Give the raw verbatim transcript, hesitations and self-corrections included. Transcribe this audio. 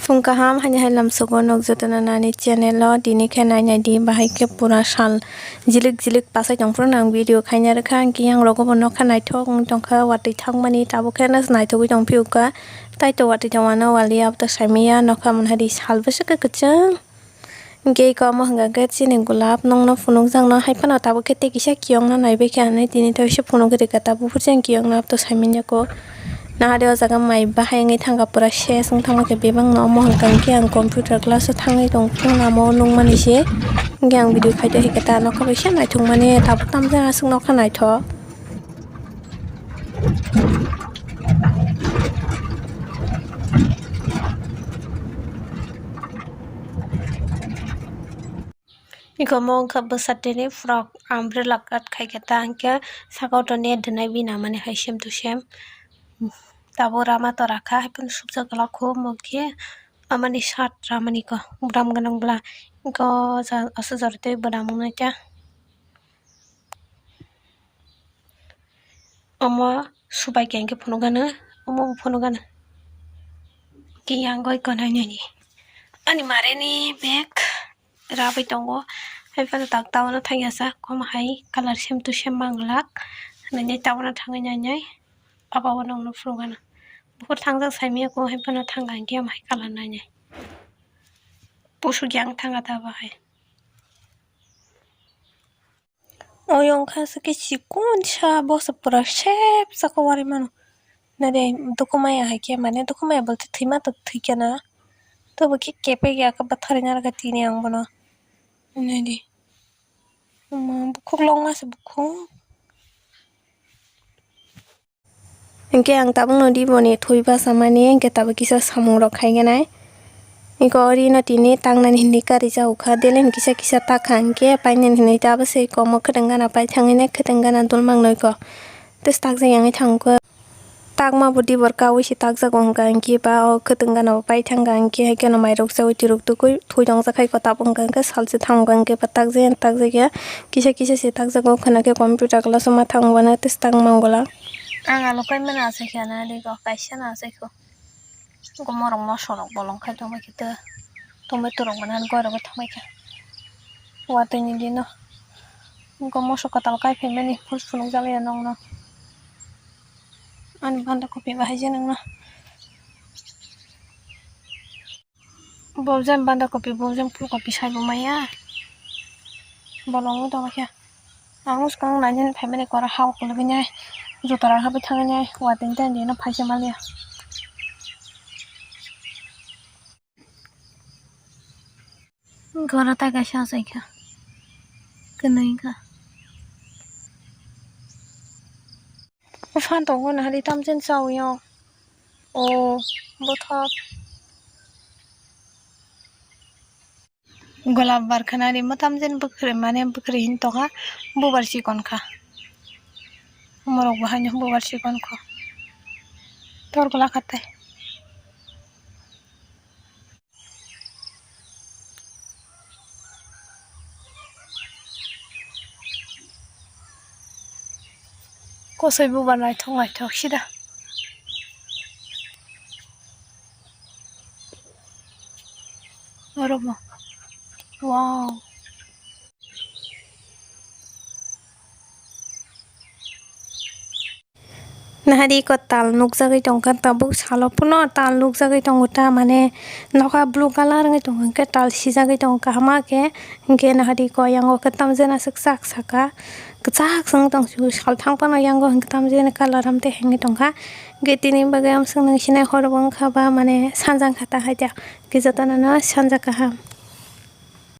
Phung kaham, haini hai lamsogo nok jotono nani channel o, tini khe nainai di, bahai khe pura sal jilik jilik pasai tongphuru nang video khaina rwkha, ang khe yang rogo bo nokha naithok wng tongkha, watwi thangmani tabuk khe naithogwi tongphiyokha, taitok watwi tongmano waliya, abo to saimanya nokha manhadi sal bwswk khe kwchwng. Hingke iko omo hwnka khe chini gulab nokno phunukjakno, hai phano tabuk khe tei kisa kiyokno naibaikha hinwi tini teisa phunugwi rwkha, tabuk phuru chini kiyokno abo to saimanya kho. Nahari o jaga mai bahai wngwi thangkha, pura ses wng thangma khe bebakno. Omo hwnka hwnkhe ang computer class o thangwi tongphuru lama o nukmani se, hingke ang video khaito hai khe ta nokha bai se naithokmani, tabuk tamjani aswk nokha naithok. Iko omo wngkha bwsa tini frock umbrella cut khai khe ta, hwnkhe saka o to net rwnai bini amani hai same to same. Tabuk rama tora kha, hai phano subjak glak kho, omo khe amani shirt ramani kho, bwlam gwnang bwla. Iko ja-, aswk joroi tei bwlam wngwi kha. Omo subai khe hwnkhe phunukgano, omo bo phunukgano. Khe yang goi konai nini. Ani mare ni bag rabai tongo. Hai phano tak tabano thangya sa, kom hai colour same to same manglak. Nini tabano thangwi nai nai. Abo bo nokno phunukgano. Buphur thangjak saimanya kho, hai phano thangkha hwnkhe omo hai colour nai nai. Pusuk yang thangkha ta bo hai. Oyong kha se khe chikon sa, bosa pura sep saka warwi mano. Nade dukumaya hai khe, mane dukumaya bolte thwima to thwikha na. Tobo khe kepek ya khe bwtharwi narwkha tini ang bono. Naidi. Ama bukhuk longma se bukhuk. Hingke ang tabukno di boni thwi basamani, hingke tabuk kisa samung rok khaigenai. Hingke o rino tini tangnani hinwi karijak kha, delen kisa kisa takha hingke painani hinwi tabuk se komo kwtwng gana pai thangwi nai, kwtwng gana dul mangnoi kho. Tei takjak yangwi thangkha. Takma bo dibor kaui se takjago hingka hingke ba o kwtwng gana bo pai thangkha hingke hai kheno mairok chaui twirok tugui thwi tongjak hai kho tabuk hingka hingke salsa thango hingke ba takjak ya takjak ya kisa kisa se takjago khwna khe computer class o ma thango bana tei se tang mangola. Ang alo kaimani achai khe ana dei kok kaisa no achai kho. Oko morok moso rok bolong khai tongbai khe tomato rok mani goi rogwi thangbai kha. Watwi ni dino oko moso kwtal kai phaimani phus phunuk jagwi ya nokno. Ani banda kopi bahai je nokno. Bo jang banda kopi, bo jang phul kopi sai bo maya. Bolong wng tongkha. Ang swkang nainani phaimani kora hao kulugwi nai. Joto rang habai thangwi nai. Watwi tei dino phaisa maliya. Gora tai kaisa achai kha. Kwnwi kha. Phan tongo nahari tamjani chawi o. O bothop. Golap barkha nari ma tamjani bwkhwrwi mane bwkhwrwi hin tongkha bubar chikon kha. Morok bo haino bubar chikon kho. Tor gwlak kha tei. Kosoi bubar naithok naithok sida. Oro bo. Wow. Nahari iko tal nukjagwi tongkha, tabuk salo phano tal nukjagwi tongo ta, mane nokha blue colour wngwi tongo, hwnkhe tal sijagwi tongo kaham khe, hwnkhe nahari iko yango khe tamjani aswk sak saka kwchak se wng tong sal thang phano yango hwnkhe tamjani colour amtwi hwnwi tongkha, hwnkhe tini bagwi amswk nung sinai hor bo wngkha ba mane sanja wngkha ta hai ta, hwnkhe jotono no sanja kaham.